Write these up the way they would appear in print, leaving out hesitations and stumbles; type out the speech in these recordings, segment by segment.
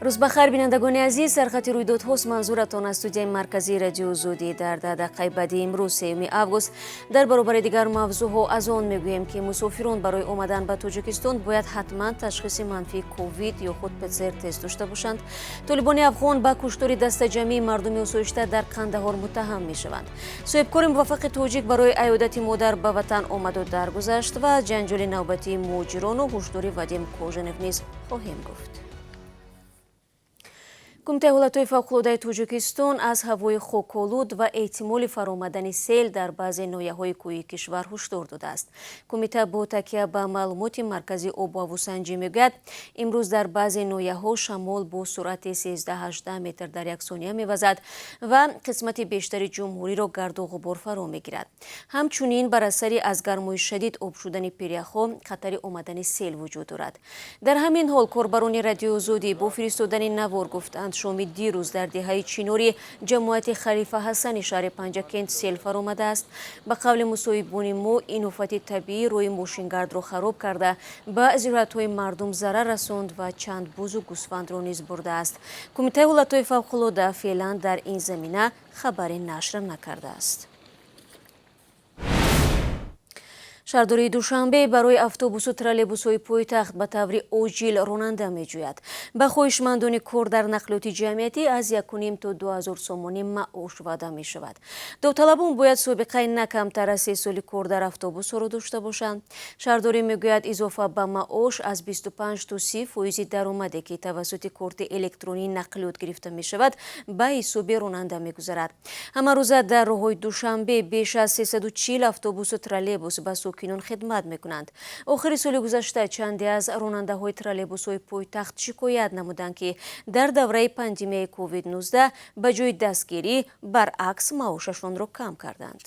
Рӯз бахайр, бинандагони азиз. Сархати рӯйдодҳост манзуратон аз студияи марказии Радиои Озодӣ дар 10 дақиқаи баъди имрӯз, 3 август. Дар баробари дигар мавзӯъҳо аз он мегӯем, ки мусофирон барои омадан ба Тоҷикистон бояд ҳатман ташхиси манфии ковид ё худ ПЦР тест дошта бошанд. Толибони афғон ба куштори дастаҷамъии мардуми осоишта дар Қандаҳор муттаҳам мешаванд. Соҳибкори муваффақи тоҷик барои аёдати модар ба ватан омаду даргузашт ва ҷанҷоли навбатии муҳоҷирону ҳушдори Вадим Кожанов низ хоҳем гуфт. Кумитаи ҳолатҳои фавқулодаи Тоҷикистон аз ҳавои хоколуд ва эҳтимоли фаромадани сел дар баъзе ноҳияҳои кӯҳии кишвар ҳушдор додааст. Кумита бо такя ба маълумоти Маркази обу ҳавосанҷӣ мегӯяд, имрӯз дар баъзе ноҳияҳо шамол бо суръати 13-18 метр дар як сония мевазад ва қисмати бештари ҷумҳуриро гарду ғубор фаро мегирад. Ҳамчунин бар асари аз гармои шадид об шудани пиряхҳо хатари омадани сел вуҷуд дорад. Дар ҳамин ҳол корбарони Радиои Озодӣ бо фиристодани навор гуфтанд, шоми дирӯз дар деҳаи Чинори ҷамоати Халифа Ҳасани шаҳри Панҷакент сел фаромадааст. Ба қавли мусоҳибони мо, ин офати табиӣ роҳи мошингардро хароб карда, ба зироатҳои мардум зарар расонд ва чанд бузу гӯсфандро низ бурдааст. Кумитаи ҳолатҳои фавқулода феълан дар ин замина хабаре нашр накардааст. Шаҳрдории Душанбе барои автобусу троллейбусҳои пойтахт ба таври оҷил ронанда меҷӯяд. Ба хоҳишмандони кор дар нақлиёти ҷамъиятӣ аз 1,5 то 2000 сомонӣ маош ваъда мешавад. Довталабон бояд собиқаи на камтар аз 3 соли кор дар автобусҳоро дошта бошанд. Шаҳрдорӣ мегӯяд, изофа ба маош аз 25 то 30 фоизи даромаде, ки тавассути корти электронии нақлиёт гирифта мешавад, ба ҳисоби ронанда мегузарад. Ҳамарӯза дар роҳҳои Душанбе беш аз 340 автобусу троллейбус ба сокинон хидмат мекунанд. Охири соли гузашта чанде аз ронандаҳои троллейбусҳои пойтахт шикоят намуданд, ки дар давраи пандемияи ковид-19 ба ҷои дастгирӣ, баръакс, маошашонро кам карданд.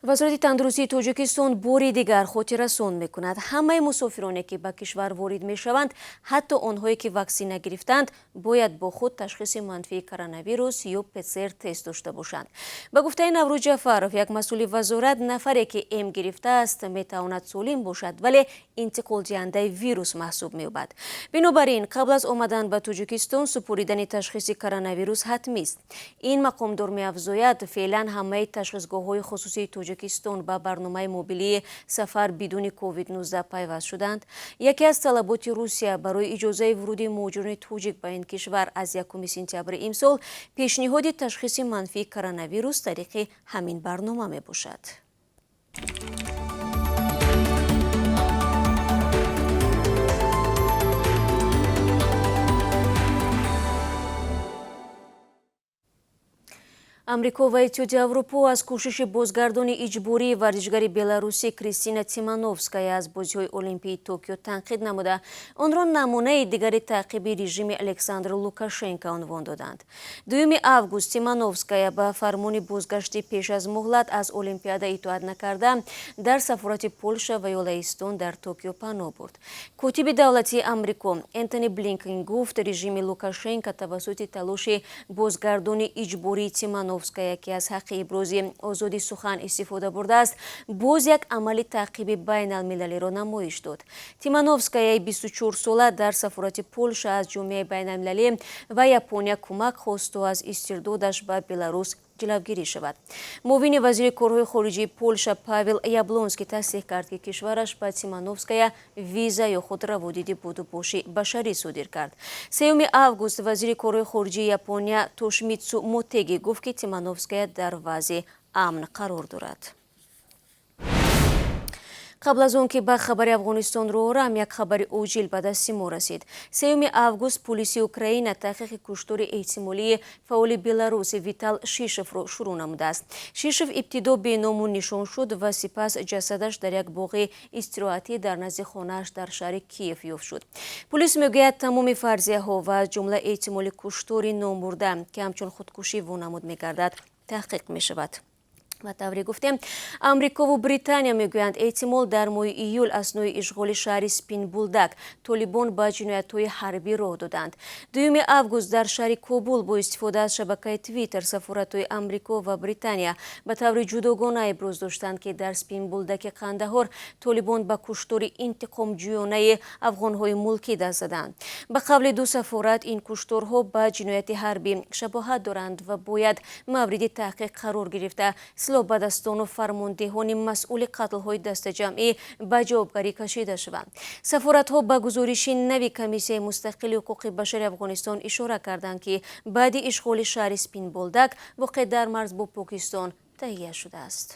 Вазорати тандурустии Тоҷикистон бори дигар хотиррасон мекунад: ҳамаи мусофироне, ки ба кишвар ворид мешаванд, ҳатто онҳое, ки ваксина гирифтаанд, бояд бо худ ташхиси манфии коронавирус ё ПЦР тест дошта бошанд. Ба гуфтаи Наврӯз Ҷафаров, як масъули вазорат, нафаре, ки эм гирифтааст, метавонад солим бошад, вале интиқолдиҳандаи вирус маҳсуб меёбад. Бинобар ин қабл аз омадан ба Тоҷикистон супоридани ташхиси коронавирус ҳатмист. Ин мақомдор меафзояд, феълан ҳамаи ташхисгоҳҳои хусусии Тоҷикистон ба барномаи мобилии «Сафар бидуни ковид-19» пайваст шуданд. Яке аз талаботи Русия барои иҷозаи вуруди муҳоҷирони тоҷик ба ин кишвар аз 1 сентябри имсол пешниҳоди ташхиси манфии коронавирус тариқи ҳамин барнома мебошад. Амрико ва Иттиҳоди Аврупо аз кӯшиши бозгардони иҷбории варзишгари беларусӣ Кристина Тимановская аз бозиҳои Олимпии Токио танқид намуда, онро намунаи дигари таъқиби режими Александр Лукашенко унвон доданд. 2 август Тимановская ба фармони бозгашти пеш аз муҳлат аз Олимпиада итоат накарда, дар сафорати Полша ва ё Лаҳистон дар Токио паноҳ бурд. Котиби давлатии Амрико Энтони Блинкен гуфт, режими Лукашенко тавассути талоши бозгардони иҷбории Тимановская, ки аз ҳаққи ибрози озоди сухан истифода бурдааст, боз як амали таъқиби байналмилалиро намоиш дод. Тимановскаяи 24-сола дар сафорати Полша аз ҷомеаи байналмилалӣ ва Япония кӯмак хост, то аз истирдодаш ба Беларус ҷилавгирӣ шавад. Муовини вазири корҳои хориҷии Полша Павел Яблонский тасдиқ кард, ки кишвараш ба Тимановская виза ё худ раводиди будубоши башарӣ содир кард. 3 август вазири корҳои хориҷии Япония Тошимитсу Мотеги гуфт, ки Тимановская дар вазъи амн қарор дорад. Қабл аз он ки ба хабари Афғонистон рӯ орам, як хабари оҷил ба дасти мо расид. 3 август пулиси Украина таҳқиқи куштори эҳтимолии фаъоли беларус Витал Шишовро шурӯъ намудааст. Шишов ибтидо беному нишон шуд ва сипас ҷасадаш дар як боғи истироҳатӣ дар назди хонааш дар шаҳри Киев ёфт шуд. Пулис мегӯяд, тамоми фарзияҳо ва аз ҷумла эҳтимоли куштори номбурда, ки ҳамчун худкушӣ вонамуд мегардад, таҳқиқ мешавад. Ба тавре гуфтем, Амрикову Британия мегӯянд, эҳтимол дар моҳи июл аснои ишғоли шаҳри Спинбулдак толибон ба ҷиноятҳои ҳарбӣ роҳ доданд. 2 август дар шаҳри Кобул бо истифода аз шабакаи Твиттер сафоратҳои Амрико ва Британия ба таври ҷудогона иброз доштанд, ки дар Спинбулдаки Қандаҳор толибон ба куштори интиқомҷӯёнаи афғонҳои мулкӣ даст заданд. Ба қавли ду сафорат, ин кушторҳо ба ҷинояти ҳарбӣ шабоҳат доранд ва бояд мавриди таҳқиқ қарор гирифта, силоҳбадастону фармондеҳони масъули қатлҳои дастаҷамъӣ ба ҷавобгарӣ кашида шаванд. Сафоратҳо ба гузориши нави Комиссияи мустақили ҳуқуқи башари Афғонистон ишора карданд, ки баъди ишғоли шаҳри Спинболдак, воқеъ дар марз бо Покистон, таҳия шудааст.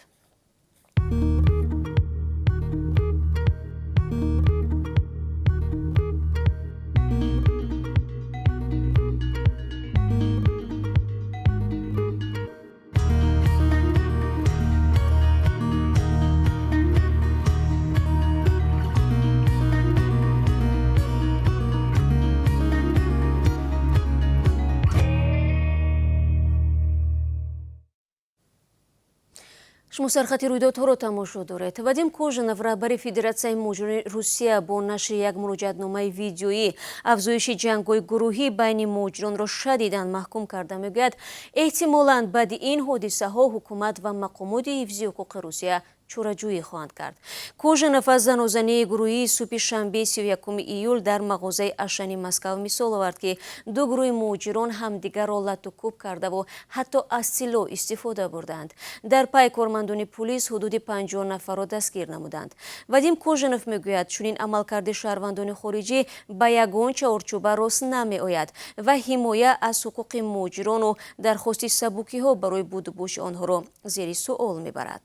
Шумо сархати рӯйдодҳоро тамошо доред. Вадим Кожанов, раҳбари Федератсияи муҳоҷирони Русия, бо нашри як муроҷиатномаи видеоӣ афзоиши ҷангҳои гурӯҳӣ байни муҳоҷиронро шадидан маҳкум карда, мегӯяд, эҳтимолан баъди ин ҳодисаҳо ҳукумат ва мақомоти ҳифзи ҳуқуқи Русия чораҷӯӣ хоҳанд кард. Кожанов аз занозании гурӯҳии субҳи шанбе 31 июл дар мағозаи Ашани Москав мисол овард, ки ду гурӯҳи муҳоҷирон ҳамдигарро лату кӯб кардаву ҳатто аз силоҳ истифода бурданд. Дар пай кормандони пулис ҳудуди 50 нафарро дастгир намуданд. Вадим Кожанов мегӯяд, чунин амалкарди шаҳрвандони хориҷӣ ба ягон чаҳорчӯба рост намеояд ва ҳимоя аз ҳуқуқи муҳоҷирону дархости сабукиҳо барои будубоши онҳоро зери суол мебарад.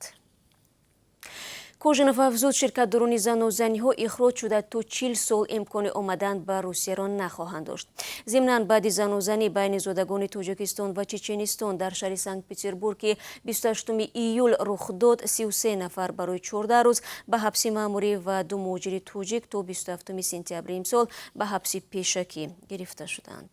Кожанов афзуд, ширкатдорони занозаниҳо ихроҷ шуда то 40 сол имкони омадан ба Русияро нахоҳанд дошт. Зимнан, баъди занозанӣ байни зодагони Тоҷикистон ва Чеченистон дар шаҳри Санкт-Петербург, ки 28 июл рух дод, 33 нафар барои 14 рӯз ба ҳабси маъмурӣ ва ду муҳоҷири тоҷик то 27 сентябри имсол ба ҳабси пешакӣ гирифта шуданд.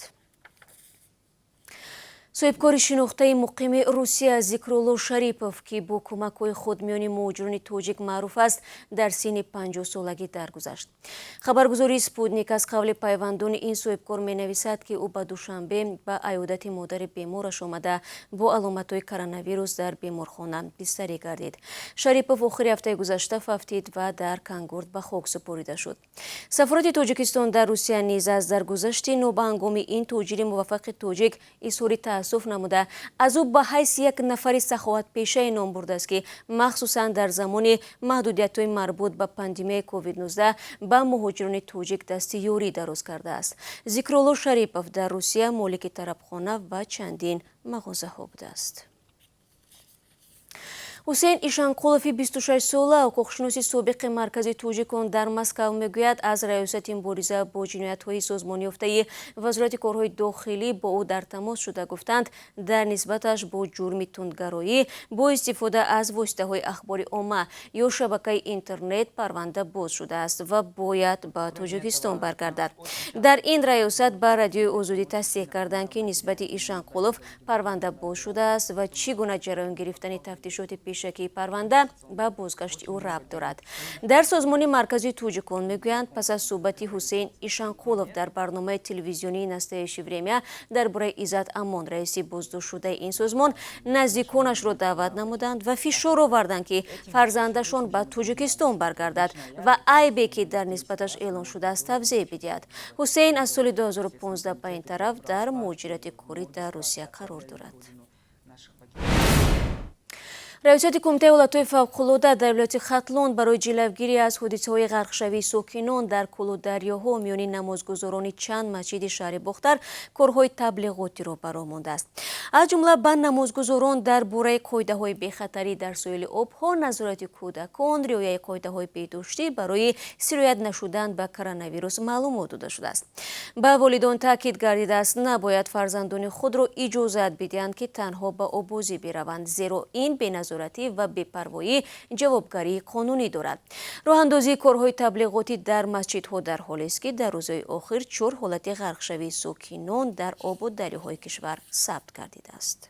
Соҳибкори шинохтаи муқими Русия Зикрулло Шарипов, ки бо кӯмакҳои худ миёни муҳоҷирони тоҷик маъруф аст, дар синни 50-солагӣ даргузашт. Хабаргузории Спутник аз қавли пайвандони ин соҳибкор менависад, ки ӯ ба Душанбе ба аёдати модари бемораш омада, бо аломатҳои коронавирус дар беморхона бистарӣ гардид. Шарипов охири ҳафтаи гузашта фавтид ва дар Кангурд ба хок супорида шуд. Сафорати Тоҷикистон дар Русия низ аз даргузашти нобаҳангоми ин тоҷири муваффақи тоҷик изҳори таассуф намуда, аз ӯ ба ҳайси як нафари саховатпешае ном бурдааст, ки махсусан дар замони маҳдудиятҳои марбут ба пандемияи COVID-19 ба муҳоҷирони тоҷик дасти ёрӣ дароз кардааст. Зикрулло Шарипов дар Русия молики тарабхона ва чандин мағозаҳо будааст. Ҳусейн Ишанқулови 26-сола, ҳуқуқшиноси собиқи Маркази тоҷикон дар Москав, мегӯяд, аз Раёсати мубориза бо ҷиноятҳои созмонёфтаи Вазорати корҳои дохилӣ бо ӯ дар тамос шуда гуфтанд, дар нисбаташ бо ҷурми тундгароӣ бо истифода аз воситаҳои ахбори омма ё шабакаи интернет парванда боз шудааст ва бояд ба Тоҷикистон баргардад. Дар ин раёсат ба Радиои Озодӣ тасдиқ карданд, ки нисбати Ишанқулов парванда боз шудааст ва чӣ гуна ҷараён гирифтани тафтишоти пешакии парванда ба бозгашти ӯ рабт дорад. Дар созмони Маркази тоҷикон мегӯянд, пас аз суҳбати Ҳусейн Ишанқулов дар барномаи телевизионии «Настоящее время» дар бораи Иззат Амон, раиси боздоштшудаи ин созмон, наздиконашро даъват намуданд ва фишор оварданд, ки фарзандашон ба Тоҷикистон баргардад ва айбе, ки дар нисбаташ эълон шудааст, тавзеҳ бидиҳад. Ҳусейн аз соли 2015 ба ин тараф дар муҳоҷирати корӣ дар Русия қарор дорад. Раёсати Кумитаи ҳолатҳои фавқулода дар вилояти Хатлон барои ҷилавгирӣ аз ҳодисаҳои ғарқшавии сокинон дар кӯлу дарёҳо миёни намозгузорони чанд масҷиди шаҳри Бохтар корҳои таблиғотиро ба роҳ мондааст. Аз ҷумла ба намозгузорон дар бораи қоидаҳои бехатарӣ дар соҳили обҳо, назорати кӯдакон, риояи қоидаҳои беҳдоштӣ барои сироят нашудан ба коронавирус маълумот дода шудааст. Ба волидон таъкид гардидааст, набояд фарзандони худро иҷозат бидиҳанд, ки танҳо ба оббозӣ бираванд, зеро ин беназоратӣ ва бепарвоӣ ҷавобгарии қонунӣ дорад. Роҳандозии корҳои таблиғотӣ дар масҷидҳо дар ҳолест, ки дар рӯзҳои охир чор ҳолати ғарқшавии сокинон дар обу дарёҳои кишвар сабт гардидааст.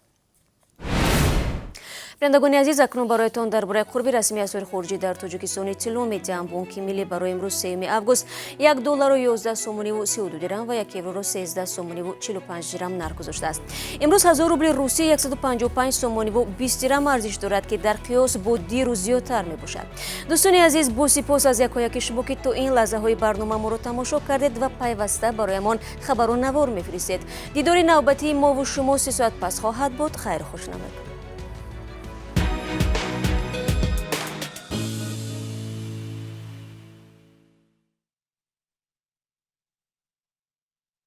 Бинандагони азиз, акнун бароятон дар бораи қурби расмии асъори хориҷӣ дар Тоҷикистон иттилоъ медиҳам. Бонки Миллӣ барои имрӯз, 3 август, 1 долларро 11 сомониву 32 дирам ва 1 евроро 13 сомониву 45 дирам нарх гузоштааст. Имрӯз 1000 рубли русӣ 155 сомониву 20 дирам арзиш дорад, ки дар қиёс бо дирӯз зиёдтар мебошад. Дӯстони азиз, бо сипос аз якояки шумо, ки то ин лаҳзаҳои барнома моро тамошо кардед ва пайваста бароямон хабару навор мефиристед. Дидори навбатии мову шумо 3 соат пас хоҳад буд. Хайру хуш намоед.